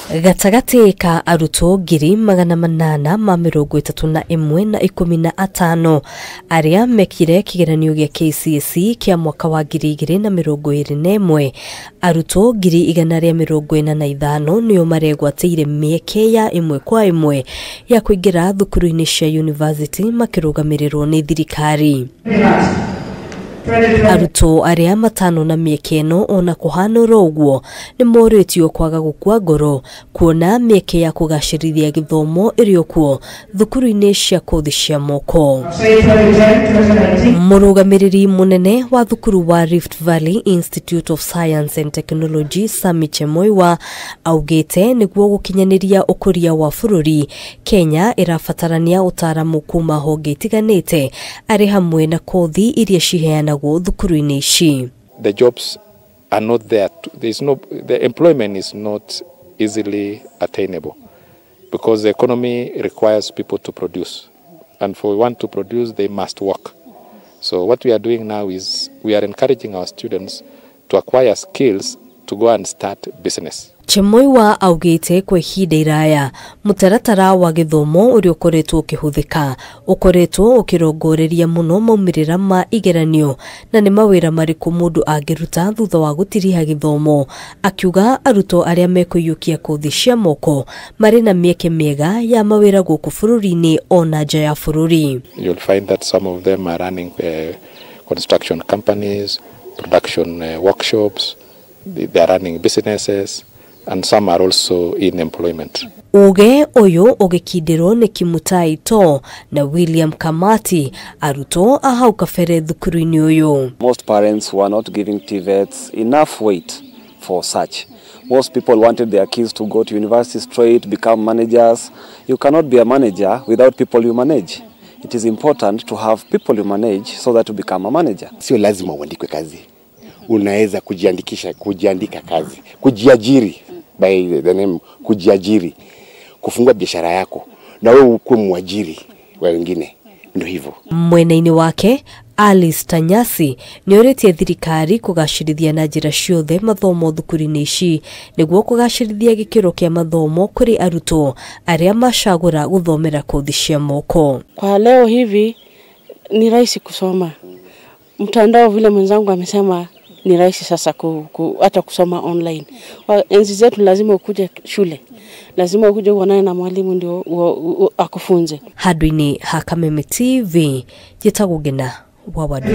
Gatagatĩ ka arutwo 831 na 15 arĩa mekire kĩgeranio gĩa KCSE kĩa mwaka wa 2021, arutwo 145 nĩo maregwatĩire mĩeke ya ĩmwe kwa ĩmwe ya kũingĩra thukuru-inĩ cia university makĩrũgamĩrĩrwo nĩ thirikari. Arutwo arĩa matano na mĩeke ĩno ona kũhana ũguo nĩ morĩtio kwaga gũkua ngoro kuona mĩeke ya kũgacĩrithia gĩthomo ĩrĩ okuo thukuru-inĩ cia kothi cia moko. Mũrũgamĩrĩri mũnene wa thukuru wa Rift Valley Institute of Science and Technology Sami Chemoiwa augĩte nĩguo gũkinyanĩria ũkũria wa bũrũri, Kenya ĩrabatarania ũtaaramu kuma honge itiganĩte arĩ hamwe na kothi iria ciheanagwo thukuru-inĩ ici. The jobs are not there. There is no, the employment is not easily attainable because the economy requires people to produce, and for one to produce they must work. So what we are doing now is we are encouraging our students to acquire skills to go and start business. Chemoiwa augĩte kwa ihinda iraya mũtaratara wa gĩthomo ũrĩa ũkoretwo ũkĩhũthĩka ũkoretwo ũkĩrongoreria mũno maumĩrĩra ma igeranio na nĩ mawĩra marĩkũ mũndũ angĩruta thutha wa gũtiriha gĩthomo. Akiuga arutwo arĩa mekũiyũkia kothi cia moko marĩ na mĩeke mĩega ya mawĩra gũkũ bũrũri-inĩ ona nja ya bũrũri. You'll find that some of them are running construction companies, production workshops, they are running businesses, and some are also in employment. Uge ũyũ ũgĩkindĩrwo nĩ Kimutai To na William Kamati, arutwo a hau kabere thukuru-inĩ ũyũ. Most parents were not giving TVETs enough weight for such. Most people wanted their kids to go to university straight, become managers. You cannot be a manager without people you manage. It is important to have people you manage so that you become a manager. Sio lazima uandikwe kazi. Unaweza kujiandikisha, kujiandika kazi, kujiajiri, by the name kujiajiri, kufungua biashara yako na wewe ukuwe mwajiri wa wengine, ndio hivyo. Mwena-inĩ wake Alice Tanyasi nĩorĩtie thirikari kũgacĩrithia na njĩra ciothe mathomo thukuru-inĩ ici nĩguo kũgacĩrithia gĩkĩro kĩa mathomo kũrĩ arutwo arĩa macagũra gũthomera kothi cia moko. Kwa leo hivi ni rahisi kusoma mtandao, vile mwenzangu amesema ni rahisi sasa hata kusoma online. Kwa enzi zetu lazima ukuje shule, lazima ukuje uonane na mwalimu ndio akufunze. Handũ-inĩ ha Kameme TV, njĩtagwo Ngina wa Wadu.